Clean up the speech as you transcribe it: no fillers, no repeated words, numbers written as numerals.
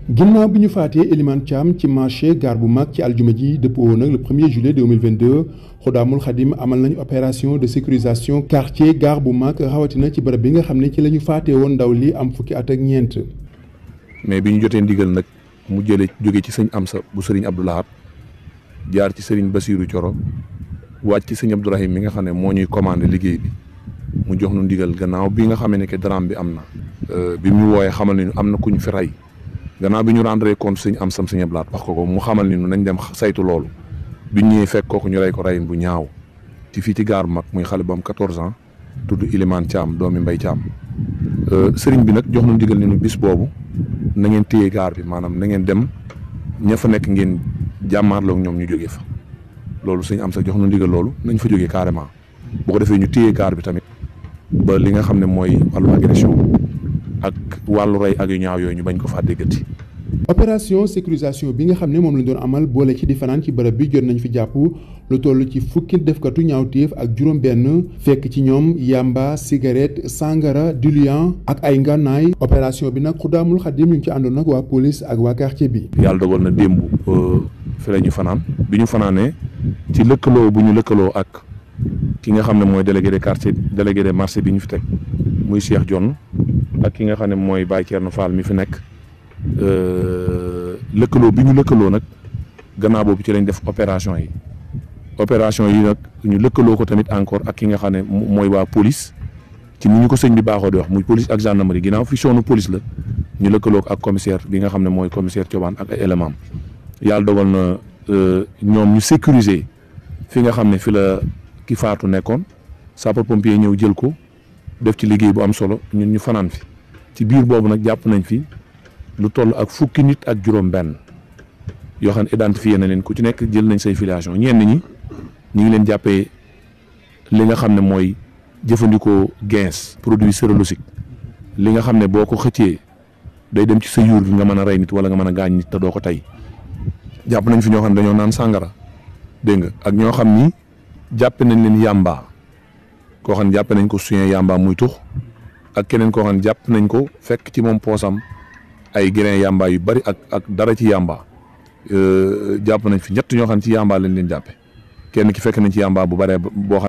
ginnaaw bi ñu faatee Elimane Thiam ci marché gaar bu mag ci aljuma ji dëppoo nag le 1er juillet 2022 Xudaamul Xadim amal nañu opération de sécurisation quartier gaar bu mag rawatina ci bërëb bi nga xam ne ci la ñu faatee woon ndaw li am fukki at ak ñeent. mais bi ñu jotee ndigal nag mu jóge ci sëñ Amsa bu sëriñ Abdou Lahad jaar ci sëriñ Basirou Thioro wàcc ci sëñ Abdourahim mi nga xam ne moo ñuy commandé liggéey bi mu jox nu ndigal gannaaw bi nga xamee ne que drame bi am na. bi mu wooyee xamal ni am na ku ñu fi rey gannaaw bi ñu rendre compte sëñ Amsa sëñ Abdou Lahad wax ko mu xamal ni nañ dem saytu loolu bi ñu ñëwee fekk kooku ñu rey ko reyin bu ñaaw ci fii ci gaar mag muy xale bu am 14 ans tudd Elimane Thiam doomi Mbay Thiam sëriñ bi nag jox nu ndigal ni nu bis boobu na ngeen téye gaar bi maanaam na ngeen dem ña fa nekk ngeen jàmmaarloo ak ñoom ñu jógee fa loolu sëñ Amsa jox nu ndigal loolu nañ fa jógee carrément boo ko defee ñu téye gaar bi tamit ba li nga xam ne mooy wàllu agression ak wàllu rey ak yu ñaaw yooyu ñu bañ ko faa déggati. opération sécurisation bi nga xam ne moom lañ doon amal boole ci di fanaan ci bërëb bi jot nañ fi jàpp lu toll ci fukki defkatu ñaawteef ak juróom-benn fekk ci ñoom yamba cigarette sangara diluant ak ay ngànnaay opération bi nag Xudaamul Xadim ñu ngi ci àndoon nag waa police ak waa quartier bi. yàlla dogal na démb fi la ñu fanaan bi ñu fanaanee ci lëkkaloo bu ñu lëkkaloo ak ki nga xam ne mooy délégué de quartier délégué de marché bi ñu fi teg muy Cheikh Dione ak ki nga xam ne mooy Baye Thierno Fall mi fi nekk lëkkaloo bi ñu lëkkaloo nag gannaaw boobu ci lañ def opération yi nag ñu lëkkaloo ko tamit encore ak ki nga xam ne mooy waa police ci ni ñu ko sëñ bi baaxoo di wax muy police ak gendarmerie ginnaaw fi sonu police la ñu lëkkaloo ko ak commissaire bi nga xam ne mooy commissaire Thioban ak ay éléments yàlla dogal na ñoom ñu sécuriser fi nga xam ne fi la ki faatu nekkoon sapeur pompier ñëw jël ko def ci liggéey bu am solo ñun ñu fanaan fi ci biir boobu nag jàpp nañ fi lu toll ak fukki nit ak juróom-benn yoo xam ne identifié na leen ku ci nekk jël nañ say filiation ñenn ñi ñu ngi leen jàppee li nga xam ne mooy jëfandikoo gens produit sérologique li nga xam ne boo ko xëccee day dem ci sa yuur gi nga mën a rey nit wala nga mën a gaañ nit te doo ko tey jàpp nañ fi ñoo xam ne dañoo naan sàngara dégg nga ak ñoo xam ni jàppe nañ leen yàmbaa koo xam ne jàppe nañ ko suyen yàmbaa muy tux ak keneen koo xam ne jàpp nañ ko fekk ci moom poosam ay grain yàmbaa yu bari ak dara ci yàmbaa jàpp nañ fi ñett ñoo xam ne ci yàmbaa lañ leen jàppe kenn ki fekk nañ ci yàmbaa bu baree boo xam